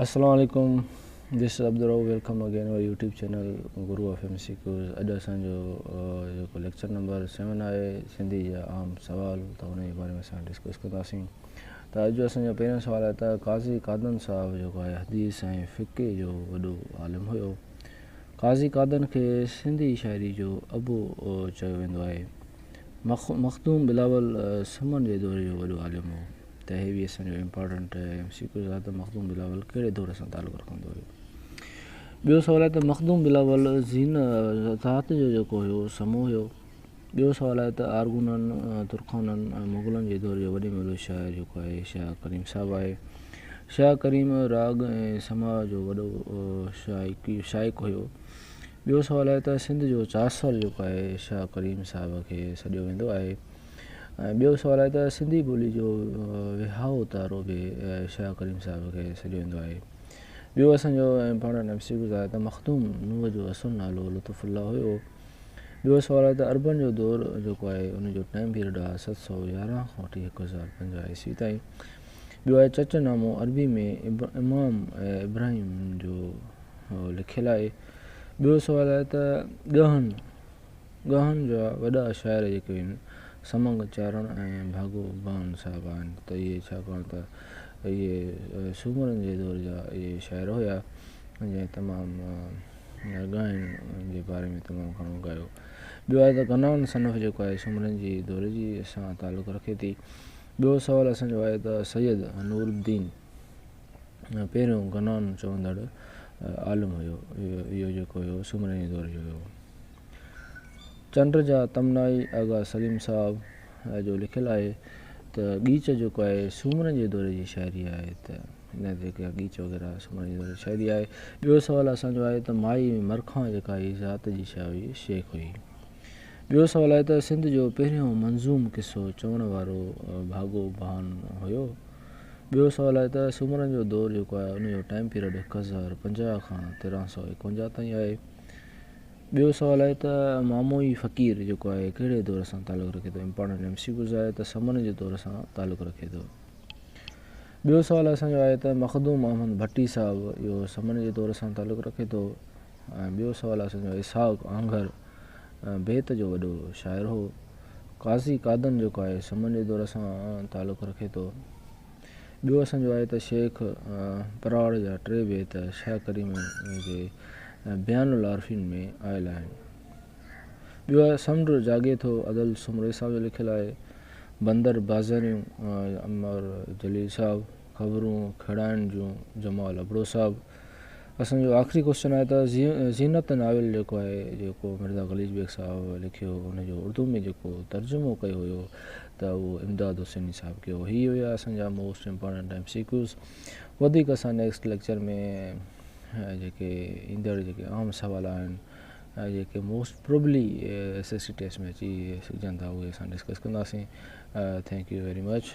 السلام عليڪم this is Abdul Rauf welcome again our YouTube channel Guru of M C Qs اڄ اسان جو جيڪو ليڪچر نمبر 7 آهي سنڌي جا عام سوال ته ان جي باري ۾ اسان ڊسڪس ڪنداسين ته اڄ جو اسان جو پهريون سوال آهي ته قاضي قادن صاحب جيڪو آهي حديث ۽ فقه جو وڏو عالم هيو قاضي قادن کي سنڌي شاعري جو ابو چيو ويندو آهي مخدوم بلاول سمن جي دور جو وڏو عالم هو ته هي به اسان جو امپارٽنٽ ايم سي ڪيوز آهي ته مخدوم بلاول ڪهڙي دور سان تعلق رکندو هيو. ٻيو سوال آهي ته مخدوم بلاول زين ذات جو جيڪو هيو سمو هيو. ٻيو سوال آهي ته آرغونن، ترخانن ۽ مغلن جي دور جو وڏي ۾ وڏو شاعر جيڪو آهي شاهه ڪريم صاحب آهي. شاهه ڪريم راڳ ۽ سماع جو وڏو شائق هيو. ٻيو سوال آهي ته سنڌ جو چاسر جيڪو آهي شاهه ڪريم صاحب کي سڏيو ويندو آهي. ۽ ٻيو سوال آهي ته سنڌي ٻولي جو وهائو تارو به شاهه ڪريم صاحب کي سڏيو ويندو آهي. ٻيو اسان جو امپارٽنٽ ايم سي ڪيوز آهي ته مخدوم نوح جو اصل نالو لطف الله هيو. ٻيو سوال آهي ته عربن جو دور جيڪو آهي ان جو ٽائيم پيريڊ آهي 711 کان وٺي 1050 عيسوي تائين. ٻيو آهي چچ نامو عربي ۾ امام ابراهيم جو لکيل آهي. ٻيو سوال آهي ته ڳهن ڳاهن جا وڏا شاعر جيڪي آهن سمنگ چارڻ ۽ ڀاڳو ڀان صاحب آهن ته اهي ڇاڪاڻ ته اهي سومرن جي دور جا اهي شاعر هيا جنهن تمام ڳاهن جي باري ۾ تمام گهڻو ڳايو. ٻيو آهي ته گنان صنف جيڪو آهي سومرن جي دور جي سان تعلق رکي ٿي. ٻيو سوال اسان جو آهي ته سيد نور الدين پهريون گنان چوندڙ عالم هيو اهو جيڪو هيو سومرن جي دور جو هيو. چنڊ جا تمنائي آغا سليم صاحب جو لکيل آهي ته ڳيچ جيڪو آهي سومرن جي دور جي شاعري آهي ته هن جيڪا ڳيچ وغيره سومرن جي دور جي شاعري آهي. ٻيو سوال اسان جو آهي ته مائي مرکان جيڪا هئي ذات جي ڇا هئي شيخ هئي. ٻيو سوال آهي ته سنڌ جو پهريون منظوم قصو چوڻ وارو ڀاڳو ڀان هيو. ٻيو سوال آهي ته سومرن جو دور جيڪو آهي ان جو ٽائيم پيريڊ 1050 کان 1351 تائين آهي. ٻيو سوال آهي ته ماموئي فقير جيڪو آهي ڪهڙي دور سان تعلق رکي ٿو؟ امپارٽنٽ ايم سي ڪيوز آهي ته سمن جي دور سان تعلق رکي ٿو. ٻيو سوال اسان جو آهي ته مخدوم احمد ڀٽي صاحب اهو سمن جي دور سان تعلق رکي ٿو. ۽ ٻيو سوال اسان جو اسحاق آنگهر بيت جو وڏو شاعر هو. قاضي قادن جيڪو آهي سمن جي دور سان تعلق رکي ٿو. ٻيو اسان جو آهي ته شيخ پراڙ جا ٽي بيت شاهه ڪريم جي بيان العارفين ۾ آيل آهن. ٻيو آهي سمنڊ جاڳي ٿو ادل سومري صاحب جو لکيل آهي. بندر بازاريون امر جليل صاحب، خبرون کيڙائڻ جون جمال ابڙو صاحب. اسان جو آخري ڪوشچن آهي ته زينت ناول جيڪو آهي جيڪو مرزا قليچ بيگ صاحب لکيو هو ان جو اردو ۾ جيڪو ترجمو ڪيو هيو ته اهو امداد حسيني صاحب ڪيو هو. هي هيا اسان جا most important M C Qs. وڌيڪ اسان نيڪسٽ ليڪچر ۾ جيڪي ايندڙ جيڪي عام سوال آهن جيڪي most probably S S C test ۾ اچي سگهجن ٿا اهي اسان ڊسڪس ڪنداسين. Thank you very much.